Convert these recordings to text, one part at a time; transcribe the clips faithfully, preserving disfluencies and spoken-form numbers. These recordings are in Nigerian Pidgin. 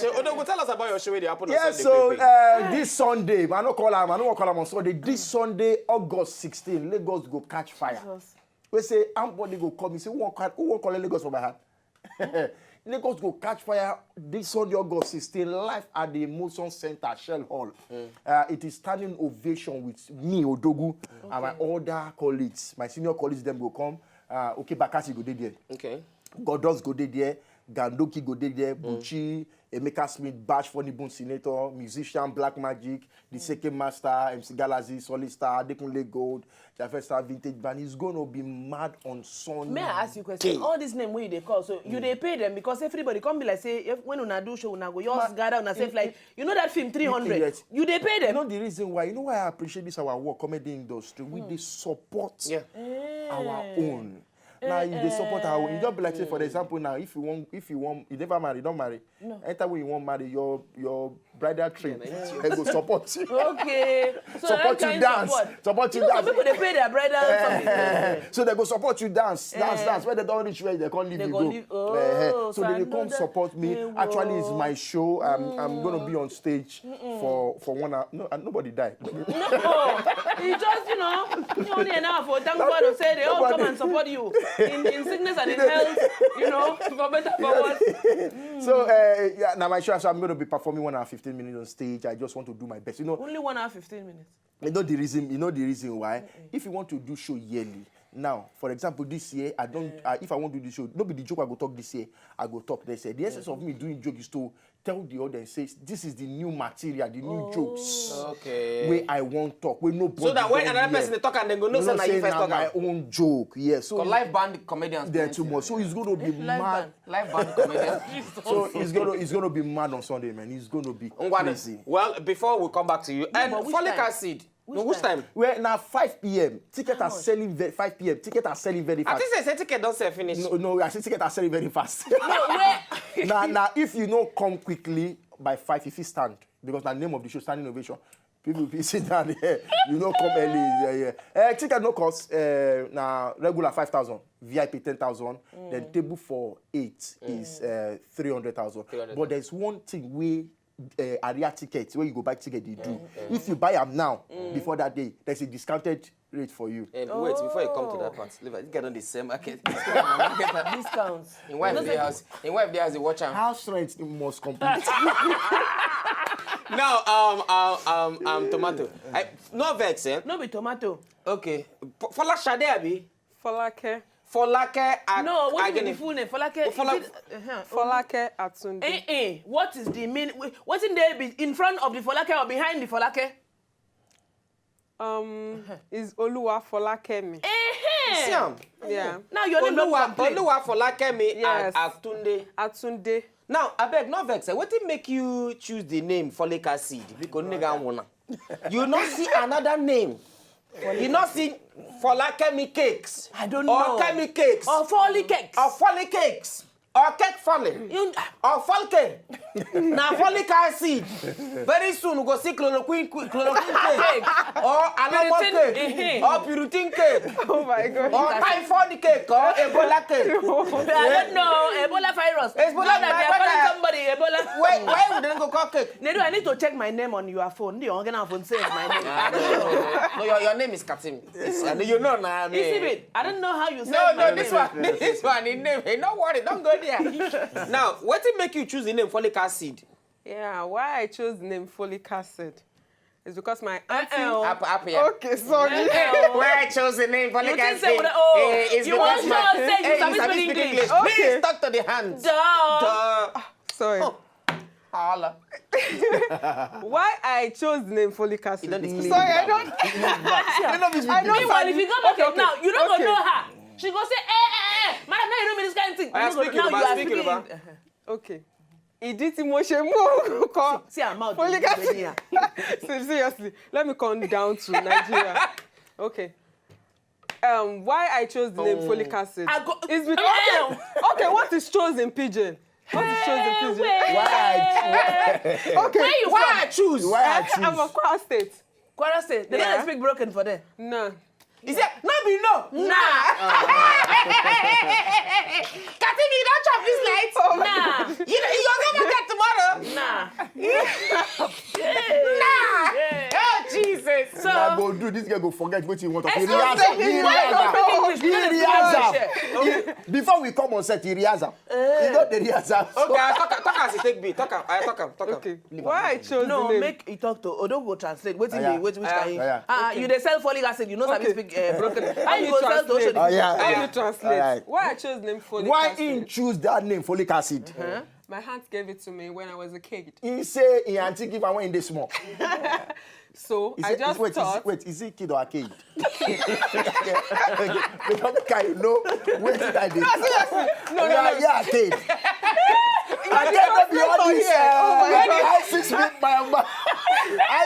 So, Odogu, tell us about your show wey dey happen on Yes, Sunday. so quick, quick. uh, this Sunday, I no call am, I no wan call am on Sunday. This Sunday, August sixteen, Lagos go catch fire. We say anybody go come, you say who wan call, who wan call Lagos for my hand? Lagos go catch fire this Sunday, August sixteen, live at the Emotion Center, Shell Hall. Uh, it is standing ovation with me, Odogu, and my other colleagues, my senior colleagues, dem go come. Uh, okay, Bakasi go dey there. Okay. Godos go dey there, Gandoki go dey there, Buchi, Emeka Smith, Bash, Funny Bone Senator, musician Black Magic, the Second Master, M C Galaxy, Solid Star, Adekunle Gold, Jafet Star, Vintage Band. It's gonna be mad on Sunday. May I ask you a question? All this name wey you dey call, so you dey pay them because everybody come be like say if, when una do show, una go just gather, una save like you know that film three hundred. Yes. You dey pay You them. know the reason why? You know why I appreciate this our work, comedy industry. We dey support Yeah. our own. Now you dey support our own. You just be like say, for example, now if you want, if you want, you never marry, don't marry. No. Anytime when you want marry, your your bridal trip, they go support you. Okay. So Support that you kind dance. Support. Support you You know, some dance. people dey pay their bridal something. So they go support you dance, dance, dance. When they don't reach where they can't leave They you go go. leave. Oh, Eh, eh. So so they dey another come support me. thing, Actually, it's oh. My show. I'm I'm gonna be on stage for for one hour. No, and nobody die. No, it's just you know, you only enough for thank God to say they all come and support you in, in sickness and in health, you know, for better for worse. So uh, yeah, now my show. So I'm gonna be performing one hour fifteen minutes on stage. I just want to do my best. You know, Only one hour fifteen minutes. You know the reason. You know the reason why. If you want to do show yearly, now, for example, this year, I don't. Uh, if I want to do this show, no be the joke I go talk this year. I go talk next year. The essence of me doing joke is to tell the audience, say, this is the new material, the new jokes. Okay. Wey I want talk, wey nobody. So that when don another hear. person dey talk and dem go know You say know na say you first na talk my am. Own joke. Yes. So Because live band comedians. There plenty. Too much. So it's gonna be Live mad. band. Live band comedians. So it's gonna it's gonna be mad on Sunday, man. It's gonna be Ngwanu, crazy. Well, before we come back to you, and but which folic time? acid. Which No, which time? time? Well, now five p.m. Tickets are selling very five p.m. Tickets are selling very I fast. think say say ticket don sell finish. No, no, I say tickets are selling very fast. Now, now, if you no come quickly by five, if you stand, because the name of the show, standing ovation, people will sit down there. You no come early. Yeah, yeah. Uh, ticket no cost. Uh, now regular five thousand, V I P ten thousand, then table for eight is uh, three hundred thousand. Three hundred. But there's one thing we uh, area ticket where you go buy ticket they do. If you buy them now before that day, there's a discounted rate for you. Eh, wait, before you come to that part, leave it. This guy don dey sell market. This guy na marketer. Discounts. Im wife dey house. Im wife dey house dey watch am. House rent must complete. Now, um, um, um, um, tomato. I, no vex, eh? No be tomato. Okay. F- Folashade abi? Folake. Folake Ag- No, what is Agene. The full name? Folake. Fola- Is it, uh-huh. Folake Atunde. Eh, eh. What is the mean? Wh- What's in there be in front of the Folake or behind the Folake? Um, is Oluwa Folakemi. Eh, See am. Yeah. Now your name not Oluwa, complain. Oluwa Folakemi Yes. Ag- Atunde. Atunde. Now, abeg, no vex. Eh? Wetin make you choose the name Folika Seed? Because nigga wanna. You no see another name. You no see Folakemi Cakes. I don't Or know. Kemi Cakes. Or Folly Cakes. Or Folly Cakes. Or Cake Folly. You, Or Folke. Na Folika Seed. Very soon we go see chloroquine, chloroquine cake. Or Alamo Puritan- cake. eh, eh. Or Puritan cake. Oh my God. Or Typhoid cake. Or Ebola cake. I don't know. Ebola virus. Ebola Now that they are virus. calling somebody Ebola. Wait, why would they go call cake? Nedu, I need to check my name on your phone. The organ phone save my name. Ah, no, no, no, no. No, your, your name is Katim. It's, I mean, you know now. I mean, Is it? I don't know how you say No, my no, this name. One, this one, the name. Hey, no worry, don't go there. Now, what did make you choose the name Folika Seed? Yeah, why I chose the name Folic Acid is because my auntie. Uh-uh. Up, up here. Okay, sorry. Why I chose the name Folika You think Seed? say, oh, Eh, it's you because want my, to say you eh, sabi you speak English. Please Okay. talk to the hands. Duh. Duh. Sorry. Oh. Holla. Why I chose the name Folic Acid? You don't Mm. discuss Sorry, I it. don't. You know this I don't. Meanwhile, if you go back Okay, now, you don't go okay. Know her. She go say, eh, eh, eh, madam, now you know me this kind of thing. Oya, You no go speak know. Now Yoruba, You are speak speaking. Yoruba. Okay. Ìdí tí mo ṣe mú orúkọ See her mouth. Folic Dey Acid. here. Seriously, let me come down to Nigeria. Okay. Um, why I chose the name Folic Acid I go- is because Eh. Okay, what is chose in pidgin? What is chose in pidgin? Wait. Why I Okay. Where you Why from? I choose? Why I Eh, I'm a choose? Kwara State. Kwara State. They Yeah. don't speak broken for them. No. He said, no be no. Nah. Katim, you don't chop this night. Nah. You, you go back there tomorrow. This girl go forget wetin he want to Excuse rehearse am. me, He why rehearse am. you don't finish? He You don't rehearse am. finish. He- Before we come on set, he rehearse am. He know the rehearse am. So, Okay, I talk, talk as e take be. Talk am. I talk am. Talk am. Okay. Why I chose No, the name? Make you talk to Odo go translate. What Yeah. is it? Which, which Yeah. can you? Yeah. Ah, you dey sell folic acid. You know, some Okay. speak uh, broken. How Let you me go sell to translate. Oshodi? Oh, yeah. Let Yeah. me translate. Alright. Why I chose name folic Why acid? He choose that name, folic acid? My heart gave it to me when I was a kid. He say he auntie give am when he dey small. So He I say, just wait, thought. Is it, wait, is it kid or arcade? Because can you know where did I dey? No, no, Yeah, no. yeah, arcade. Arcade no be all this. Oh my Uh, ISIS with my ma-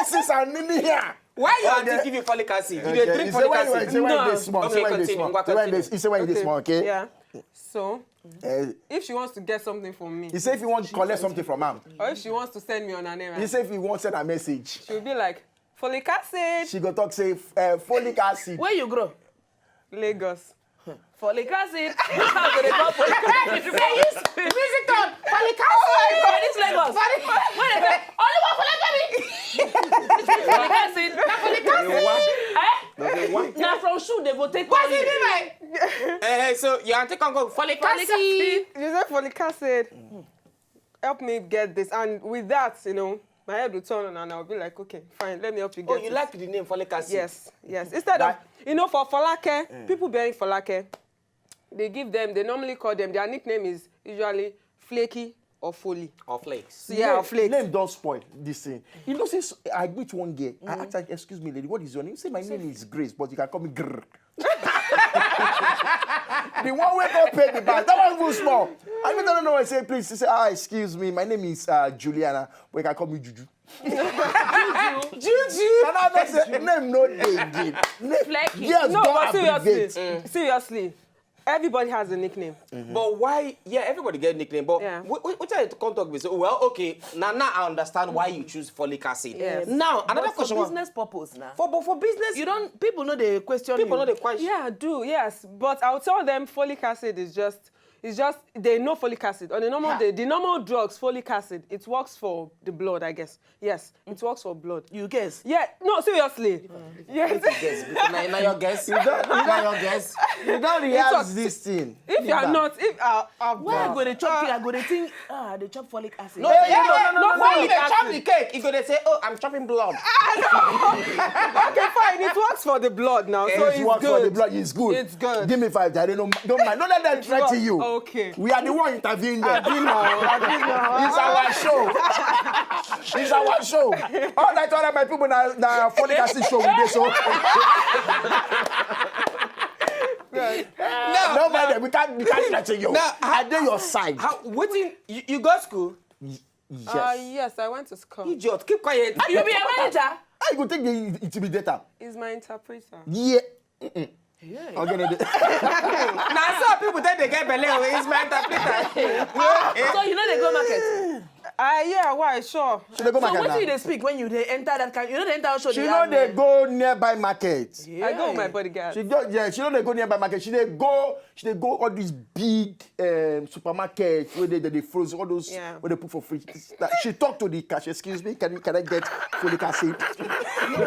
ISIS and Nini here. Why your Okay. Auntie give you folic acid? You Okay, dey drink he say folic why you acid. say why you No. dey small. Say Okay, why you dey continue. small. Ngwa, Say why you dey continue. he say why you dey small. Okay. Yeah. Yeah. So Eh, if she wants to get something from me, He say if you want to collect something from am, or if she wants to send me on an errand, he say if you want send a message, she'll be like, "Folic acid." She go talk say uh, folic acid. Where you grow? Lagos. Folic acid. This house dey call folic acid. They use music tone. Folic acid. For this Lagos. When they say, "Oluwa folic acid." Folic acid. Na folic acid. Eh? Na from shoe they go take call you. Eh, so your auntie come go folic Folic acid. acid. You say, "Folic acid, help me get this," and with that, you know, my head will turn on and I'll be like, "Okay, fine, let me help you get Oh, you it." Like the name folic acid? Yes, yes. Instead of, you know, for Folake, people bearing Folake, they give them, they normally call them, their nickname is usually Flaky or Folly. Or flakes. So, yeah, or Flakes. Name don spoil this thing. You know, since I meet one girl, I ask her, "Excuse me, lady, what is your name?" Say, "My name is Grace, but you can call me Grr." The one wey go pay the back, that one even small. I mean, no, no, no. I say, "Please," she say, "Ah, excuse me, my name is uh, Juliana, but you can call me Juju." Juju. And I say, "Name no dey again." Name, Flaky. Yes, No, don but seriously, abbreviate. Seriously, everybody has a nickname. But why? Yeah, everybody get nickname. But Yeah. what, what, what I come talk be say, oh, well, okay, now now I understand why you choose folic acid. Yes. Now another But question. For Was- business purpose now. for but for business, You don't. People know they question people you. Know the question. Yeah, I do, yes. But I'll tell them folic acid is just, it's just, they know folic acid. On the normal day, the normal drugs, folic acid, it works for the blood, I guess. Yes, it works for blood. You guess. Yeah, no, seriously. Yes. Guess, because na, na your guess. You don't, na your guess. You don't react this thing. If you are not, if uh, uh, Why I go dey chop thing? I go dey think. Ah, I dey chop folic acid. No, no, no, no, no, no. Folic You dey chop acid. The cake. You go dey say, "Oh, I'm chopping blood." Okay, fine. It works for the blood now, so It it's works good. For the blood. It's good. It's good. Give me five. I don't know. Don't mind. Don't let them threaten you. Okay. We are the one interviewing them. Abi now, abi now. It's our show. It's our show. All right, all right, my people. Now, now, folic acid show with this show. No, No mind them. We can't. We can't threaten you. Now, I dey your side. How? What in, you, you go school? Yes. Uh, yes, I went to school. Idiot. Keep quiet. You be a manager. How you go take the intimidator? He's my interpreter. Yeah. Mm-mm. Okay, no, dey- Now so people take the get belly. It's my interpreter. So you know they go market. Ah, yeah, why? Sure. She dey go So market what now. Do you dey speak when you dey enter that kind? You know they enter show. She no dey go nearby market. I go with my bodyguard. She go, yeah, she no dey go nearby market. She dey go, she dey go all these big um, supermarket where they, they, they frozen all those Yeah. Where they put for fridge. That- She talked to the cashier. "Excuse me, can you can I get folic acid?" You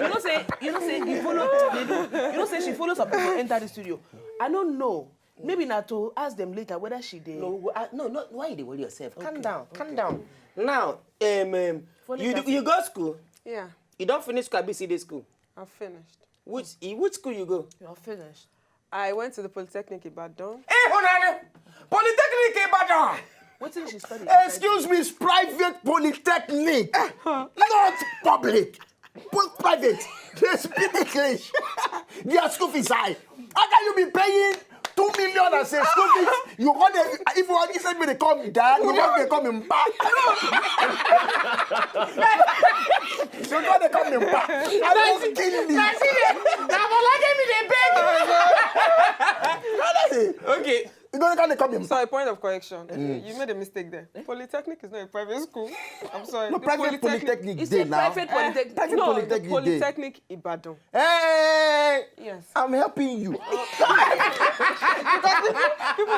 know say you know say you follow. They do. You know say she follow some people enter the studio. I don't know. Maybe na to ask them later whether she dey. No, uh, no, no. Why you dey worry yourself? Calm down, calm down. Now, um, um, Folic you do, acid. You go school. Yeah, You don't finish school, B C D school. I finished. Which eh, which school you go? You are finished. I went to the Polytechnic Ibadan. Hey, hold on. Polytechnic Ibadan. Wetin she study? Excuse me, it's private polytechnic, not public. Both private. They speak English. Their school fees high. How can you be paying two million and say school fees? You want to, if you want to send me the come, dad, you want to come in back. You want to come in back. I will kill you. Na for like me dey beg. Honestly, Okay. you gonna come in back. Sorry, point of correction. You made a mistake there. Polytechnic is not a private school. I'm sorry. No, The private Polytechnic- polytechnic It's dey a now. Private polytechnic. Private No, polytechnic the dey. Polytechnic Ibadan. Hey, Yes. I'm helping you. People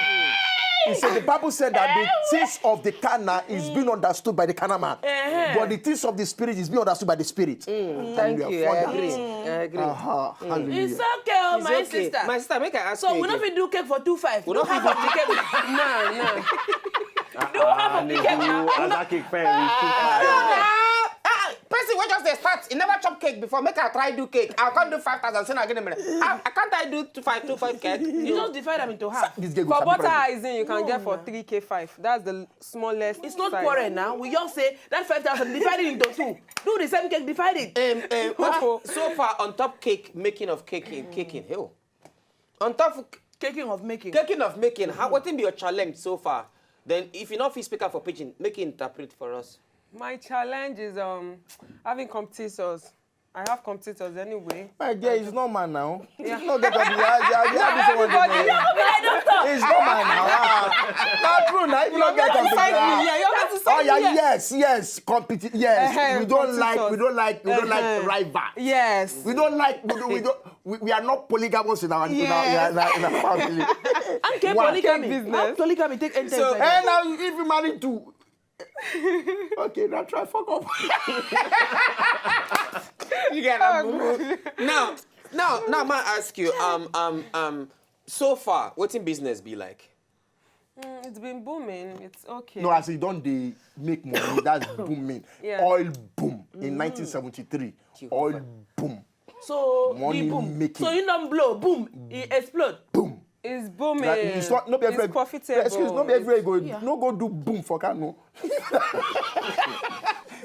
He said the Bible said that the things of the carnal is being understood by the carnal man, but the things of the spirit is being understood by the spirit. Thank you. I agree. I agree. Uh-huh. Hallelujah. It's okay, oh, It's my okay. sister. My sister, make I ask So you we no again. fit do cake for two five. We no fit do cake. Nah, nah. Do half of the cake now. As that cake fair is too far. Ah, ah, person wey just dey start, he never chop cake before. Make I try do cake. I can't do five thousand. Say na give me. I, I can't I do two five two five cake. You just divide them into half. This girl go For sabi butter price. Icing, you can get for three K five. That's the smallest It's not size. quarrel now. We just say that five thousand, divide it into two. Do the same cake, divide it. Um, um, What what, for? so far on top cake, making of cake in cake in hill. On top of Caking of making. caking of making, how, wetin be your challenge so far? Then if you no fit speak am for pidgin, make you interpret for us. My challenge is um having competitors. I have competitors anyway. My dear, it's normal now. Yeah. No get up. You are, you are, you are this one Everybody. there. It's normal now. Ah. Now true now. If you You don't get have to up, sign me. Yeah, you have to sign Oh yeah, me. yes, yes, compete. Yes, Uh-huh, we don't like, competitors. we don't like, we don't like Uh-huh. rival. Yes. We don't like, we don't, we don't, we, we are not polygamous in our, in our, in our, in our, in our family. And can Why? polygamy. Cake business. How polygamy take enter So, inside? And now, if you marry two, okay, now try fuck up. You get that? Now, now, now, man, ask you. Um, um, um. So far, wetin business be like? Mm, it's been booming. It's okay. No, as e don dey make money, that's booming. Yeah. Oil boom in nineteen seventy-three. Oil boom. So Money the boom. making. So you don't blow, boom, it explode. Boom. It's booming. That is not, no be It's everywhere. profitable. Excuse, no be everywhere go. Yeah. No go do boom for Kano.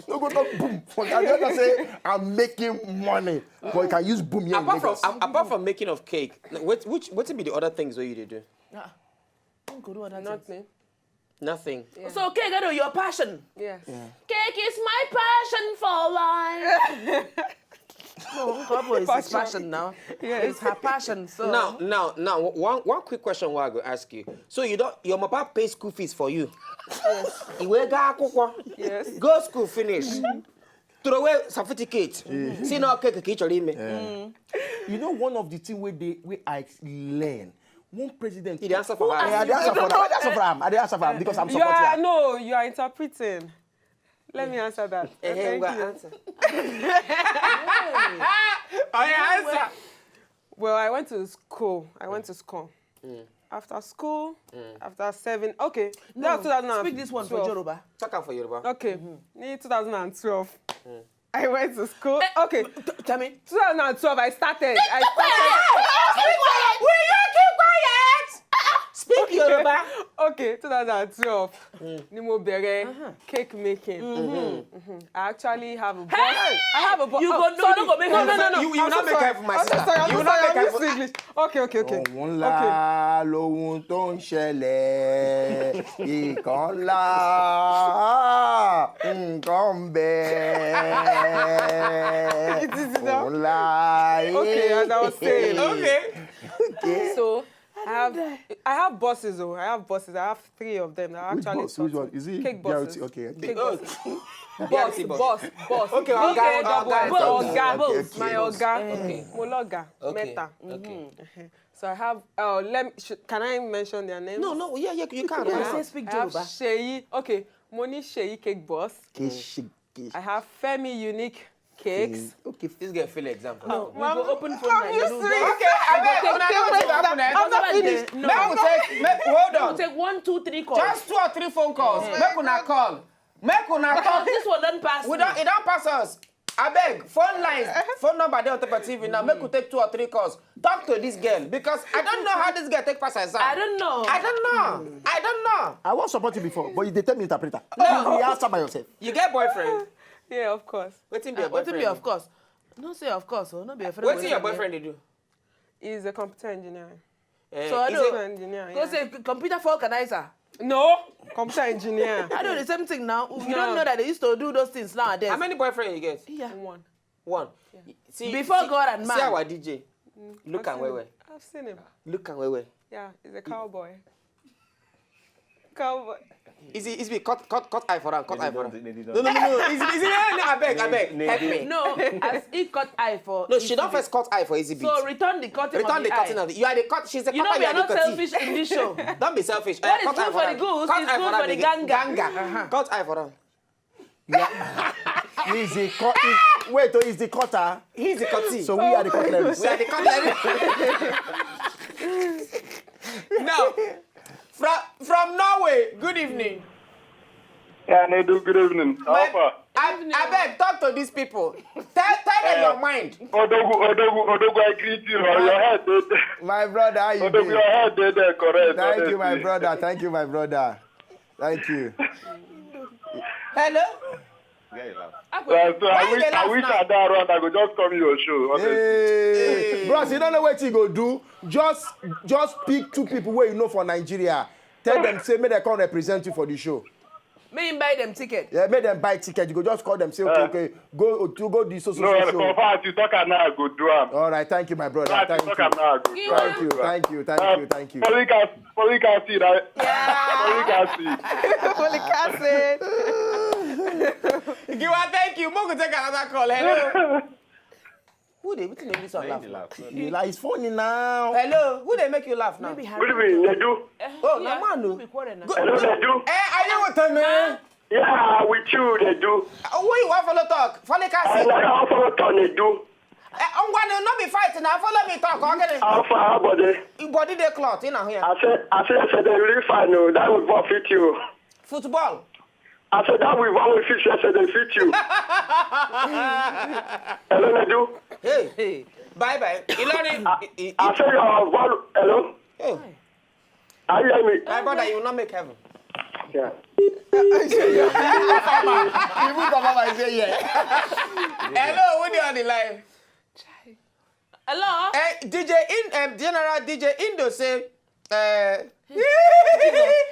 No go do boom for Kano. You just say I'm making money, but you can use boom here in Apart from Lagos. a- apart from making of cake, like, what which what be the other things where you dey do? Ah, don't go do other things. Nothing. Nothing. Yeah. So cake, I know your passion. Yes. Yeah. Cake is my passion for life. No, Uncle Boy is his Passion. passion now. Yes. It's her passion. So Now, now, now, one one quick question wey I go ask you. So you don't your mama pay school fees for you. Yes. Iwe ga akwụkwọ. Yes. Go school finish. Throw away certificate. See no cake ka ị chọrọ ime. You know one of the things wey dey wey I learn. One president. You dey answer for her. Yeah, I dey answer for am. I dey answer for am. I dey answer for am because I'm You supporting are her. no, you are interpreting. Let me answer that. Eh, eh, Thank go you. answer. Oh, yeah, answer. Well, I went to school. I went to school. After school, after seven, okay, No, that's two thousand and twelve. speak this one for Yoruba. Talk am for Yoruba. Okay, ní two thousand and twelve, I went to school. Okay, T- Tell me. two thousand and twelve, I started. I started. Will you keep quiet? Speak Yoruba. Okay, two thousand and twelve ni mo bẹ̀rẹ̀ cake making. I actually have a boss. Hey! I have a boss. You go, no, you no go make no, no, no, no. You, you I'm not so make sorry. Her for my I'm so sister. sorry. I'm You so not sorry. make I'm her used to for English. Okay, okay, okay. Ohun ńlá Okay. lohun tó ń ṣẹlẹ̀, nǹkan ńlá, nǹkan ń bẹ. It is enough. Ohun ńlá, Okay, as I was saying. Okay. Okay. So I have I have bosses, oh, I have bosses. I have three of them. I Which actually boss? Which one? Is it cake bosses? Okay, okay. Cake Oh. bosses. Boss, boss, boss. Okay, Oga, Oga, Oga, Oga. Oga. Okay, okay. My Oga. Okay. Mo lọ́gà. Okay. Mẹ́ta. Okay. So I have. Uh, let me. Sh- can I mention their names? No, no, yeah, yeah, you can. Yeah. Say speak Yoruba. I have Seyi. Okay, mo ní Seyi cake boss. Keshi, keshi. I have Femi Unique Cakes. Okay. This girl feel example. No, we go open phone line. You do that. Okay, I beg, una know wetin happen, eh? I'm not finished. No. Make we take, make, hold on. We take one, two, three calls. Just two or three phone calls. Make una call. Make una call. This one don pass. We don, e don pass us. I beg, phone lines, phone number dey on top of T V now. Make we take two or three calls. Talk to this girl because I don't know how this girl take pass her exam. I don't know. I don't know. I don't know. I wan support you before, but you dey tell me interpreter. No. You answer by yourself. You get boyfriend? Yeah, of course. Wetin be your boyfriend? Wetin be of course? No say of course. Oh, no be your friend. Wetin your boyfriend dey do? He's a computer engineer. Eh, So I he's know. a Computer engineer. Go Yeah. say computer vulcanizer. No, computer engineer. I do the same thing now. You No. don't know that they used to do those things nowadays. How many boyfriends you get? Yeah. One. One. See, Before see, God and see man. our D J. Look I've am seen well him. well. I've seen him. Look am well well. Yeah, he's a cowboy. Cowboy. Easy, easy, cut, cut, cut eye for am, cut eye for am. They No, no, no, no, easy, easy, no, no, abeg, abeg, help me. No, as he cut eye for. No, she don first cut eye for easy beat. So return the cutting. Return of the the cutting eye. of the. You are the cut. She's the You know cutter. we You are are the not cuttee. Selfish in this show. Don't be selfish. What Uh, is cut good eye for the am. goose Cut is eye good for for am the again. gander. Ganga. Cut eye for am. He's the cut. He's, wait, oh, he's the cutter. He's the cuttee. So we are the cutlery. We are the cutlery. Now, from from Norway. Good evening. Yeah, Nedu, good evening. How far? I, I beg, talk to these people. Tell, tell them your mind. Odogu, Odogu, Odogu, I greet you. Your head, dey there. My brother, how you Odogu, your doing? Head, dey there, correct. Thank you, my Honestly. Brother. Thank you, my brother. Thank you. Hello. Get it out. Yeah, so Why I you wish, dey laugh I wish now? I dey around. I go just come your show. Honestly. Hey. Bros, you don't know what you go do. Just, just pick two people where you know for Nigeria. Tell them say make they come represent you for the show. Make him buy them ticket. Yeah, make them buy ticket. You go just call them say okay, Uh. Okay, go to go the so so No, so for show. far as you talk am now, I go do am. All right, thank you, my brother. Far as you Thank talk you. am now, I go do am. Thank you, thank you, thank you, thank you. Folic acid, folic acid, I, folic acid. Folic acid. Giwa, thank you. Make we take another call. Hello. Who dey wetin dey make this one Make laugh? the laugh. You like, it's funny now. Hello. Who dey make you laugh now? Maybe Good evening, Nedu. Oh, Yeah, na man no o. be quarrel na. Go- Hello, Nedu. Eh, are you with me? Yeah, with you, Nedu. Uh, who you wan follow talk? Folic I acid. like how follow talk, Nedu. Eh, ngwa, no be fight now. Follow me talk. Okay. How far, how body? Your body dey cloth in here. I said, I said, I said, they really fine. No, that would fit you. Football. I said that we want to fit yesterday fit you. Hello, Nedu. Hey, hey. Bye bye. Ilorin. I, I, I said your value. Hello. Oh, I hear me. My brother, you will not make heaven. Yeah. Even the mama say yeah. Hello, who dey on the line? Hello. Eh, D J in um, General D J Indo say. Uh,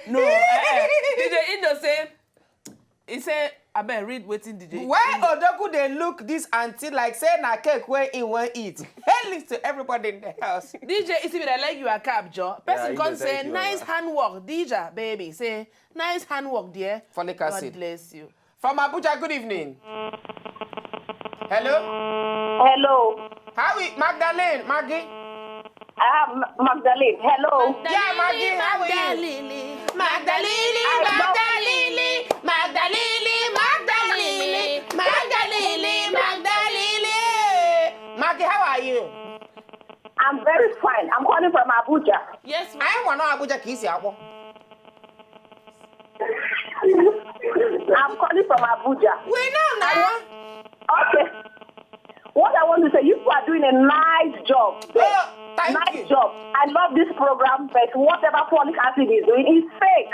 No. Eh, eh. D J Indo say. He say, abeg read wetin D J. Why Odogu dey look this auntie like say na cake wey he wan eat? Hey, listen to everybody in the house. D J Isibi, I like your cap, Joe. Person you come dey say, thank you, nice Baba. Handwork, D J baby. Say, nice handwork, dear. Folic God acid. Bless you. From Abuja, good evening. Hello? Hello. How is Magdalene? Maggie? I have M- Magdalene. Hello. Yeah, Maggie, how are you? Magdalene, Magdalene, Magdalene, Magdalene, Magdalene, Magdalene. Maggie, how are you? I'm very fine. I'm calling from Abuja. Yes, ma. I want to Abuja kì í ṣe Akwa. I'm calling from Abuja. We know now. Okay. What I want to say, you people are doing a nice job. Oh, thank nice you. Job. I love this program, but whatever Folic Acid is doing is fake.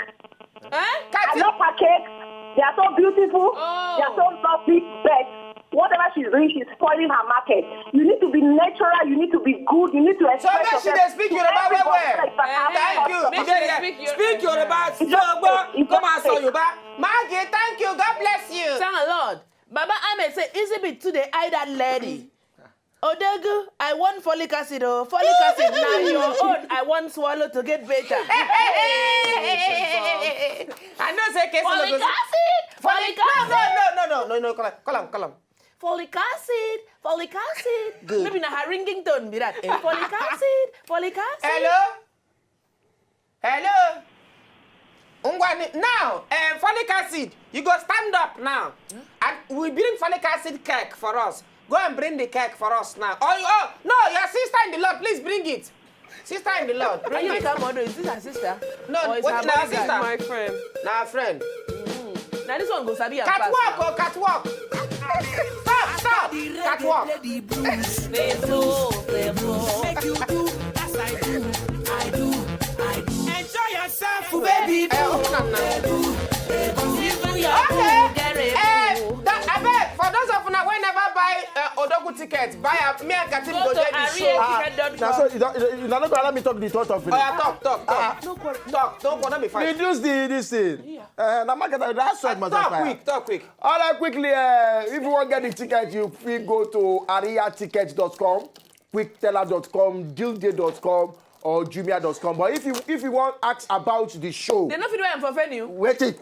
Eh? I love her cake. They are so beautiful. Oh. They are so lovely. But whatever she's doing, she's spoiling her market. You need to be natural. You need to be good. You need to So express make she yourself. dey speak to Yoruba well everybody well. so that you can have Thank you. customers. Make she dey speak your- Speak Yoruba. It's Sogbo, okay. It's come and sọ okay. Yoruba. Maggie, thank you. God bless you. Thank the Lord. Baba Ahmed say, Isibi too dey eye that lady. Odogu, I want Folic Acid, oh. Folic Acid, now your own. I want swallow to get better. I know say case no Folic go. Acid! Folic No, Acid! no, no, no, no, no, no, call him, call him, call him. Folic Acid! Folic Acid! Good. Maybe na her ringing tone be that. Folic Acid! Folic Acid! Hello? Hello? Ngwani, now, uh, Folic Acid, you go stand up now. And we bring Folic Acid cake for us. Go and bring the cake for us now. Oh, you- oh, no, your sister in the Lord, please bring it. Sister in the Lord, Are bring you it. Come on, is this her sister? No, Or is what her is her bodyguard? sister? My friend. Na friend. Now this one go sabi her pass Catwalk, now. Oh, catwalk. Stop, stop. Catwalk. Make you do as I do, I do, I do. Enjoy yourself, baby. Eh, open am now. Even your Okay. Get it. Eh, that, abeg, for those of una wey never buy uh, Odogu ticket, buy am. Me and Katim go Go to dey the show. arrear ticket dot com. Now, so you don't, you don't go allow me talk the thought of it. Oya, talk, talk, talk. No quarrel. Talk, don't go, no be fight. Reduce the this thing. Uh, na market that sweat must Talk expire. Quick, talk quick. All right, quickly, uh, if you want to get the ticket, you fit go to aria ticket dot com, quickteller dot com, dealday dot com, or gmail dot com. But if you if you want ask about the show, They no fit do am for venue. wait it.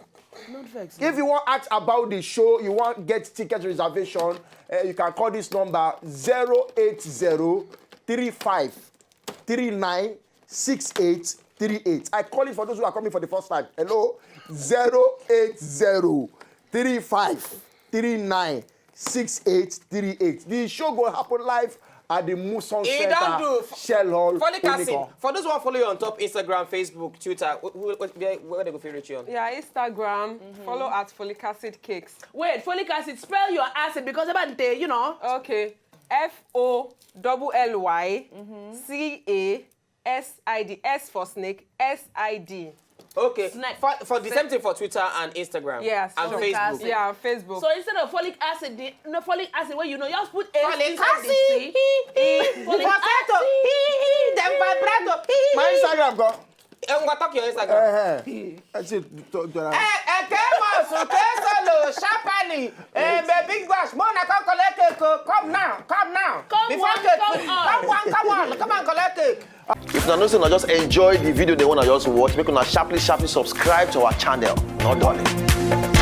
Not vex. If you want ask about the show, you want get ticket reservation, uh, you can call this number zero eight zero three five three nine six eight three eight. I call it for those who are coming for the first time. Hello, zero eight zero three five three nine six eight three eight. The show go happen live at the Muson E Center, don do. Shell Hall. Folic acid. Onikan. For those who wan follow you on top Instagram, Facebook, Twitter, wh- wh- wh- where, where they go fit reach you on? Yeah, Instagram. Follow at Folic Acid Cakes. Wait, folic acid, spell your acid because about the, you know. Okay. F O double L Y C A S I D. S for snake. S I D. Okay. Snack. For, for the same thing for Twitter and Instagram. Yes. And So- Facebook. Yeah, Facebook. So instead of folic acid, the, no folic acid where you know, just put A Folic inside the acid. C. He, he, Folic vibrato. He, he, dem vibrato. He, he. My Instagram go. Eh, we go talk your Instagram. Uh-huh. I see. To, to, Eh, eh, Kemos, Kesolo, Shapali, eh, the big bash, Mona, come collect cake, oh, come now, come now. Come Before on, cake, come on. Come on, come on, come and collect cake. If una know say una just enjoy the video they wanna just watch, make una sharply sharply subscribe to our channel. No darling.